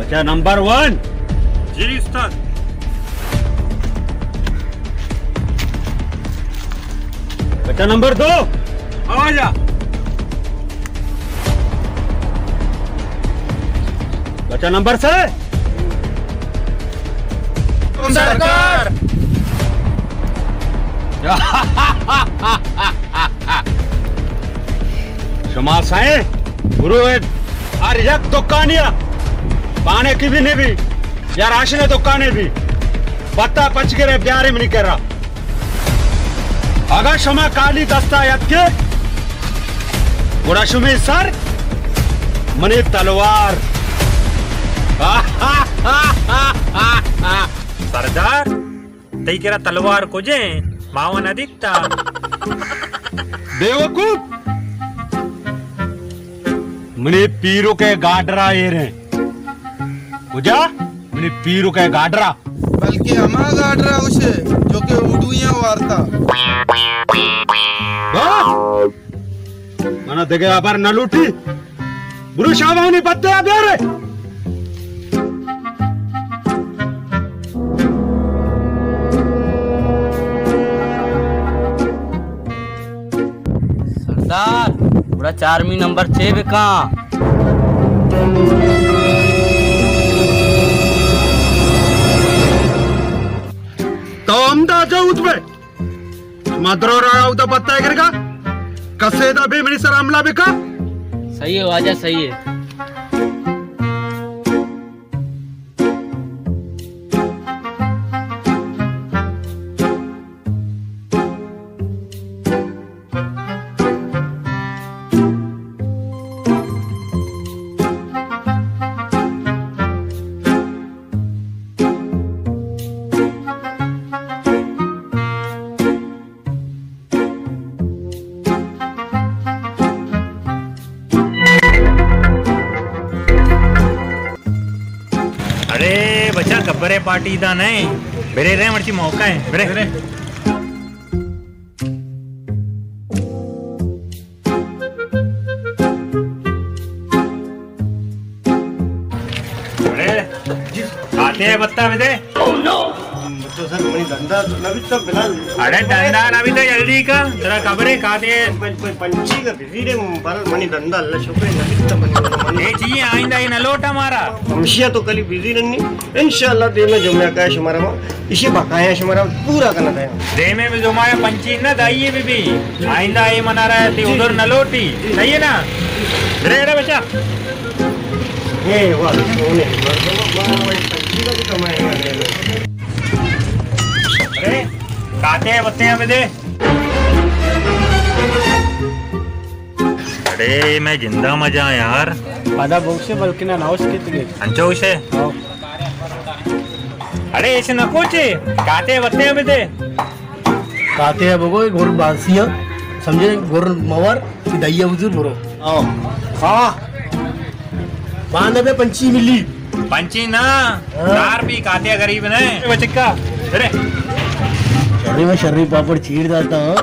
بچہ number one. جی استاد۔ بچہ نمبر دو۔ آ واجہ۔ بچہ نمبر سے۔ سرکار۔ شما سئے گروہ، ہر یک دکانی ءَ پانکی بی نبی یا راشن دکانے بی، بتا پچ گرے بیارے منی کرا۔ اگاں شما کالی دستا یتکے، گڑا شمے سر منی تلوار۔ سردار، تئی کرا تلوار کجیں؟ ما و نہ دیتا۔ بیوقوف! منی پیرک ءِ گاڈرا ایر ایں۔ کجا؟ منی پیرک ءِ گاڈرا۔ بلکہ ہما گاڈرا گوشے جو کہ اڈویاں وارتا۔ ہاں؟ منا دگہ ہبر نہ لوٹی۔ برو شابانی پتے ءَ بیارے۔ سردار، گڑا چارمی نمبر چے بکاں؟ تو ہمدا جہد بے۔ شما درو را اودا پتہ گرگا، کسے دا بے منی سر حملہ بکا۔ صحیح ہے واجہ، صحیح ہے۔ اڑے بچا، گبرے پارٹی دا نہیں۔ برے رے، مرچی موقع ہے۔ برے۔ اڑے، کاتے بتا بدے۔ تو سر، منی دندا نہ بیتا بلال۔ اڑے، دندا نہ بیتا، جلدی کا، ترا خبر ہے کاتے۔ پن-، پن-، پنچی کا بزی دے، پر منی دندا اللہ شکر ہے، نہ بیتا منی، منی۔ اے چیئے آئندہ اے نہ لوٹ ہمارا۔ ہمشیا تو کلی بزی ننی، انشاءاللہ دیم جمعہ کا شمارا ما، اسی بقایا شمارا پورا کرنا تھا۔ دیمے بھی جمعہ پنچی نہ دائیے بھی بھی۔ آئندہ اے منا رہا ہے، تی ادھر نہ لوٹی۔ صحیح ہے نا؟ رے، رے بچا۔ اے واہ، سونے۔ ارے، کاتے بتے ہیں بدے۔ اڑے، میں گندا مجا یار۔ پدا بوکسے بلکنا ناوش کتگے۔ انچو گوشے؟ ہاں۔ اڑے، ایسے نہ کوچے، کاتے بتے ہیں بدے۔ کاتے ءَ بگو، گور بانسی ءَ، سمجھے، گور موار، کہ دائی ءَ حضور برو۔ آؤ۔ ہاں۔ باندھ بے پنچی ملی۔ پنچی نا، ہاں۔ دار بھی کاتے غریب نے۔ بچکا، ارے۔ شری میں شری پاپڑ چیر داتا ہوں۔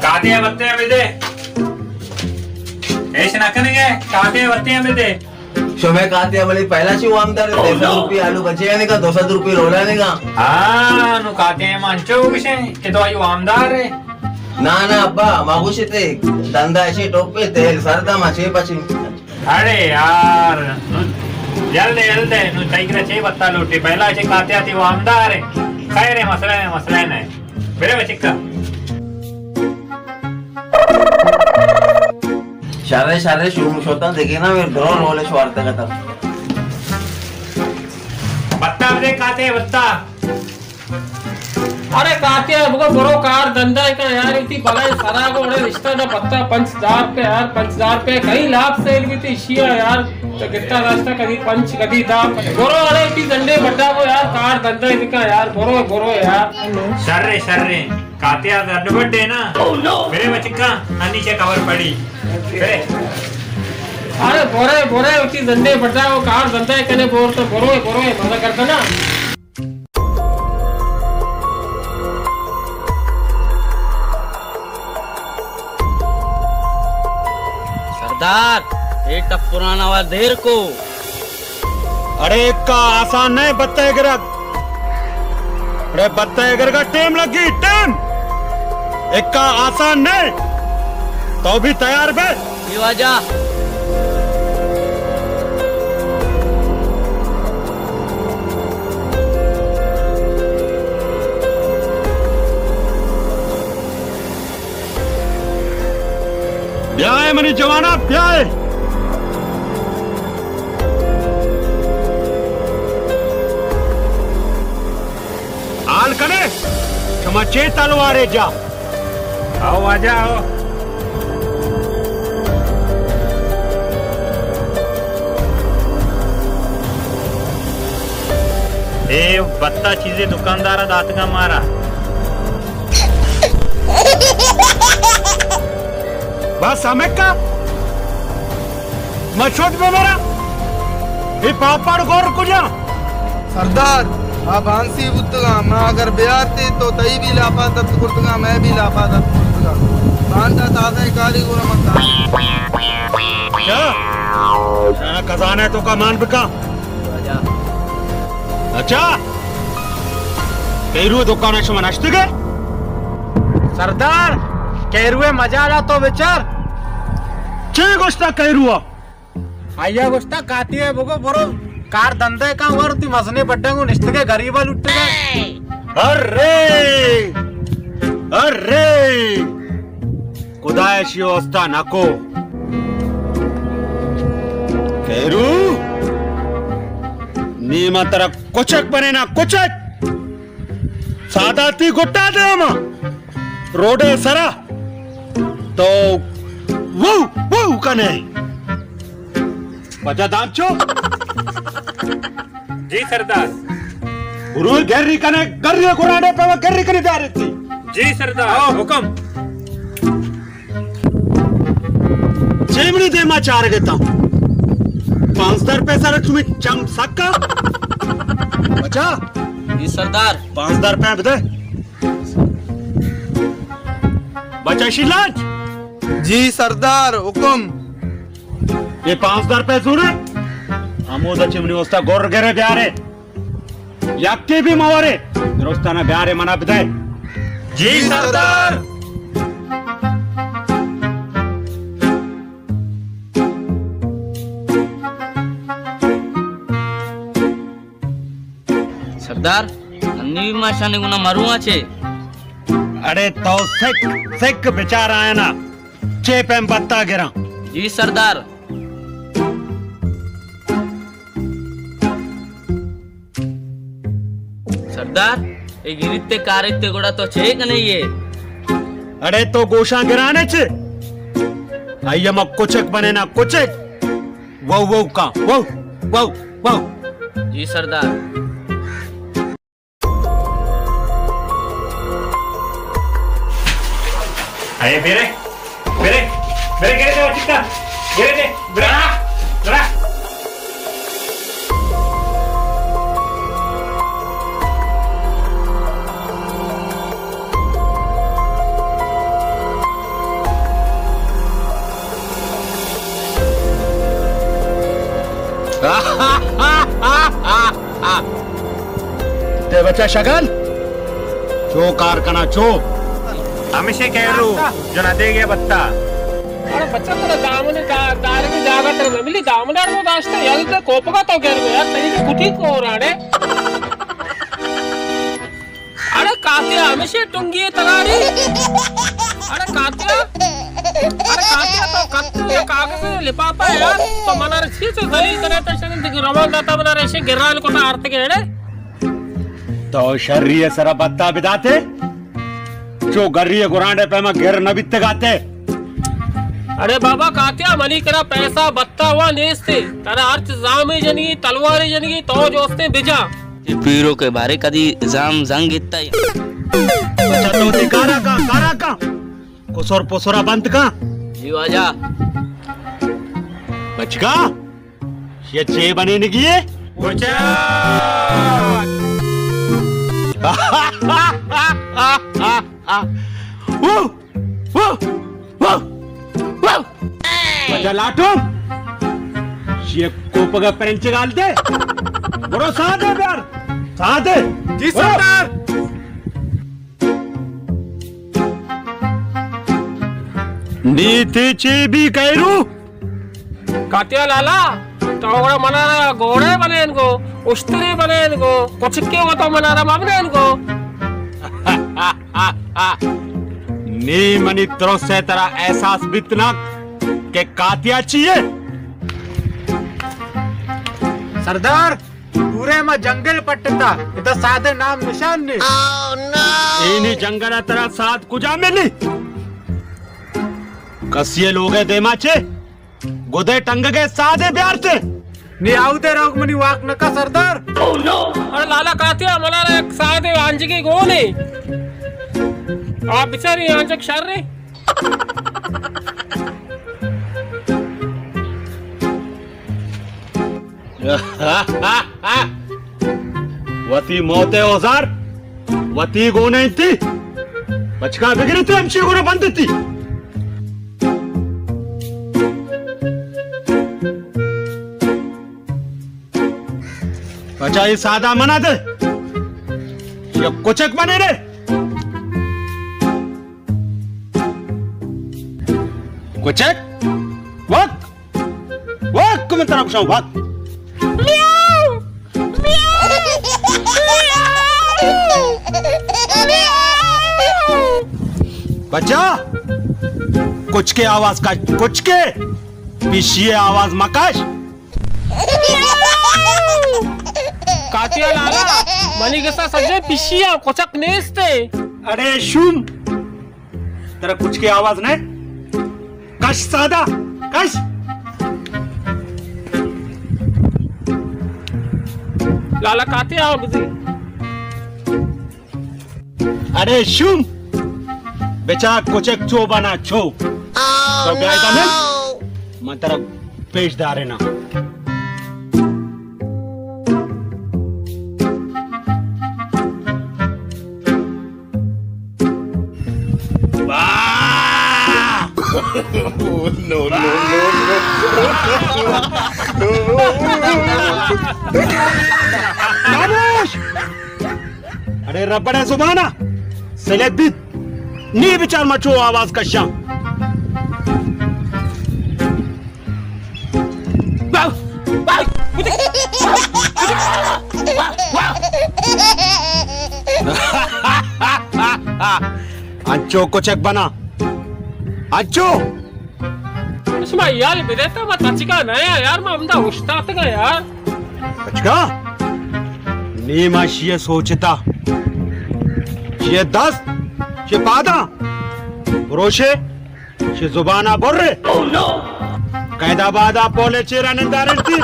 کاتے ءَ بتے ءَ بدے۔ ایش نہ کنگے، کاتے ءَ بتے ءَ بدے۔ شمے کاتے ءَ بلے پہلا چی وام دار، او دو سد نو۔ روپی آلو بچے نے کا، دو سد روپی رولا نے کا۔ ہاں، نو کاتے ءَ ما انچو گوشیں کہ تو آئی وامدار ہے۔ نا، نا، ابا، ما گوشتے، دندا ایشی ٹوپے، تیل سردا ما چے پچی۔ اڑے یار، نو جلد جلد ہے، نو تئی کرا چے بتا لوٹے، پہلا چے کاتے آتی وامدار ہے۔ خیر ہے، مسئلہ ہے، مسئلہ ہے۔ برے بچکا۔ شرے، شرے، شروع شوتا دیکھے نا، میرے درو رولے شوارتا کتا۔ بتا دے کاتے، بتا۔ ارے کاتے ءَ بگو برو کار دندا کا یار، اتی بلائیں سرا گو اڑے رشتہ دا پتا پنچ ہزار روپے یار، پنچ ہزار روپے کئی لاپ سیل بیتی اشیا یار، تو گتا داشتا کدی پنچ کدی دا، برو اڑے اتی زنڈے بڈا گو یار، کار دندا بکا یار، برو برو یار۔ شرے شرے، کاتے ءَ زنڈ بڈے نا۔ او نو۔ برے بچکا، انی چے خبر پڑی۔ برے۔ ارے برے، برے، وتی زندے بڈا، او کار زندے کنے بور تو برو، برو، مزہ کرتا نا۔ سردار، اے ٹپران آواز دیر کو۔ اڑے اکا آسان نہ بتہ گرگ۔ اڑے بتہ گرگا ٹیم لگی، ٹیم۔ اکا آسان نہ۔ تو بھی تیار بے۔ جی واجہ۔ بیائے منی جوانا، بیائے۔ حال کنے، شما چے تلوارے جا؟ آؤ واجہ، آؤ۔ اے بتا چیزے دکاندارا داتگا مارا۔ بس ہمکا، ما شد بمرا۔ اے پاپڑ گور کجا؟ سردار، ما بانسی بوتگاں، ما اگر بیارتے تو تئی بھی لاپا دپت کرتگاں، میں بھی لاپا دپت کرتگاں۔ باندا تازہ کاری گورا من کاری۔ کیا؟ شانا خزانہ تو کا مان بکا۔ اچھا، کیرو دکان شما نشتگے؟ سردار، کیرو مجالا تو بچار۔ چے گوشتا کیرو؟ آیا گوشتا کاتی ہے بگو برو کار دندے کا ور تی مزنے بڈنگو نشتگے غریبا لٹگے۔ ارے! ارے! خدا اشی اوستا نکو۔ کیرو، نی ما ترا کچک بنے نا، کچک۔ ساداتی گٹا دے ہما روڈے سرا تو وو وو کنے۔ بچا دانچو۔ جی سردار۔ برو گری کنے، گری گراڈے پہ گری کنے دارتی۔ جی سردار، حکم۔ چے منی دیما چارگتا؟ پانزدہ روپے سر تمہیں چم سکا۔ بچا۔ جی سردار۔ پانزدہ روپے بدے۔ بچا شیلانچ۔ جی سردار، حکم۔ اے پانزدہ روپے زورے۔ ہمودا چے منی واسطہ گور گرے بیارے۔ یکے بھی مورے، درستانا بیارے منا بدے۔ جی سردار۔ سردار، ننی بھی ما شانے گنا مرواں چے۔ اڑے تو سک، سک بچار آیا نا، چے پیم بتا گراں۔ جی سردار۔ سردار، اے گریتے کاریتے گڑا تو چے کنے یہ؟ اڑے تو گوشاں گرانے چے؟ آئی ہم کچک بنے نا کچک۔ وو وو کا، وو، وو، وو۔ جی سردار۔ اے بیرے، بیرے، بیرے، گرے دے، چکا، گرے دے، برا، برا۔ تے بچا شگل، چو کار کنا چو۔ ہمیشہ کہرو، جنا دے گیا بتا۔ ارے بچا ترا دامن دا-، دارگی جاگہ تر ملی، دامن اڑ داشتا، یل تے کوپگا تو گھر میں یار، تئی کٹی کو راڑے۔ اڑے کاتیا ہمیشہ ٹنگی تگاڑی۔ اڑے کاتیا، اڑے کاتیا تو کت یا کاغذ لپاپا یار، تو منا رسی چو ذلیل کرے تو شن دیگه روان داتا منا رسی گران کو تا آرت کے اڑے۔ تو شری سرا بتا بداتے، چو گری گرانڈے پیما گر نہ بیتگاتے۔ اڑے بابا کاتیا منی کرا پیسہ بتا ہوا نیستے، ترا ہرچ زامے جنگی، تلوارے جنگی، تو جوستے بجا۔ اے پیرو کے بارے کدی زام زنگ اتائی۔ اچھا تو تی کارا کا، کارا کا۔ قصور پسورا بند کا۔ جی واجہ۔ بچکا، یہ چے بنینگی ئے؟ کچک! واہ! واہ! واہ! واہ! بچا لاٹو! یہ کوپگا پرنچ گال دے! برو سادے بیار! سادے! جی برو! سردار! نی تئی چے بی کئیرو؟ کاتیا لالا، تو گڑا منارا گوڑے بنین گو، اشتری بنین گو، کچکے و تو منارا مبنین گو۔ نی منی ترس ء ترا احساس بیت نہ کہ کاتیا چی ئے؟ سردار، پورے ما جنگل پٹتا، ادا سادے نام نشان نے۔ اے نی جنگل ء ترا ساد کجا ملی؟ کسی ء لوگ ء دیما چے؟ گدے ٹنگگے سادے بیارتے۔ نی آودے روگ منی واک نکا سردار۔ ارے لالا کاتیا، منارا یک سادے آنجگی گونے۔ آپ بچاری آنجگ شر رے۔ وتی موت ء اوزار وتی گون انتی۔ بچکا بگرتی ہمچی گون بندتی۔ بچا یہ سادہ منا دے، یہ کچک بنے رے۔ کچک؟ وک! وک! من ترا گوشاں، وک! میاؤ! میاؤ! میاؤ! بچا! کچکے آواز کش، کچکے! پیشی آواز مکش! کاتیا لالا، منی گسا سجے پیشی آ، کچک نیستے۔ اڑے شوم! ترا کچکے آواز نہ؟ کش سادہ، کش۔ لالا کاتے آ بزی۔ اڑے شوم، بچار کچک چو بنا چو۔ تو بیا ادا من، من ترا پیش دارے نا۔ واہ! نو، نو، نو، نو۔ خاموش! اڑے ربڑے زبانا سلے بیت۔ نی بچار ما چو آواز کشاں۔ انچو کچک بنا، انچو۔ شما یال بدیتا، ما تچگا نیا یار، ما ہمدا اوشتاتگا یار۔ تچگا؟ نی ما شیئے سوچتا۔ شیئے دست، شیئے پادا۔ بروشے۔ چہ زبانا برے۔ قید آبادا پولے چیرا نندارنتی۔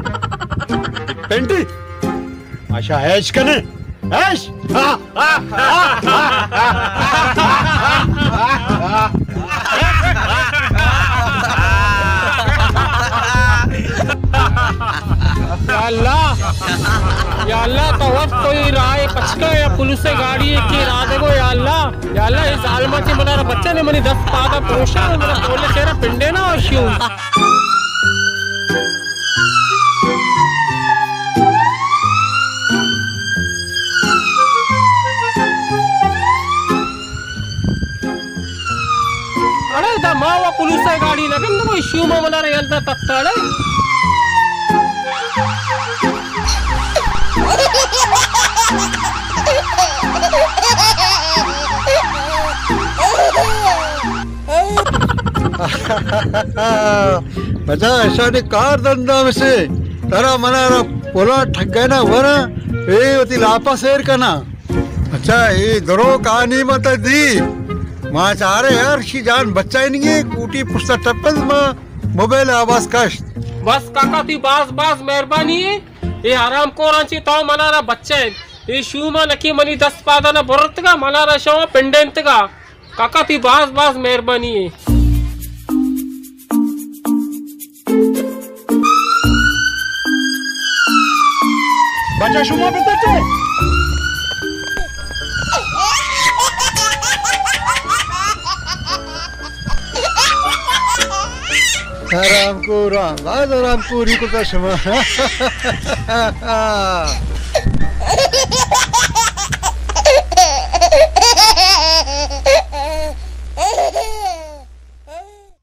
پنڈی۔ آشا ہیش کنے۔ ہیش۔ یا اللہ، یا اللہ، تو وقت کوئی راہ پچکا یا پولیس گاڑی کی راہ دے گو، یا اللہ۔ یا اللہ، اے ظالماں چہ منارا بچا نے، منی دست پادا پروشا، منا پولے چیرا پنڈے نا وشیو۔ اڑے دا ما وا پولیس گاڑی نہ گندگو، شوما منارا یلدا تختاڑے۔ بچا، اشانی کار دندا مسے۔ ترا منارا پولا ٹھگینا ورا، اے وتی لاپا سیر کنا۔ اچھا، اے درو کہانی مت دی۔ ما چارے یار، شی جان بچائینگی، کوٹی پشتا ٹپل ما موبائل آواز کشت۔ بس کاکا، تی باز باز مہربانی ہے۔ اے حرام کوراں چی تو منارا بچائین۔ اے شوما نکی منی دست پادا نہ برتگا، منارا شما پنڈینتگا۔ کاکا، تی باز باز مہربانی ہے۔ چشمہ بتچے۔ حرام کوراں، باز حرام کوری کتا شما۔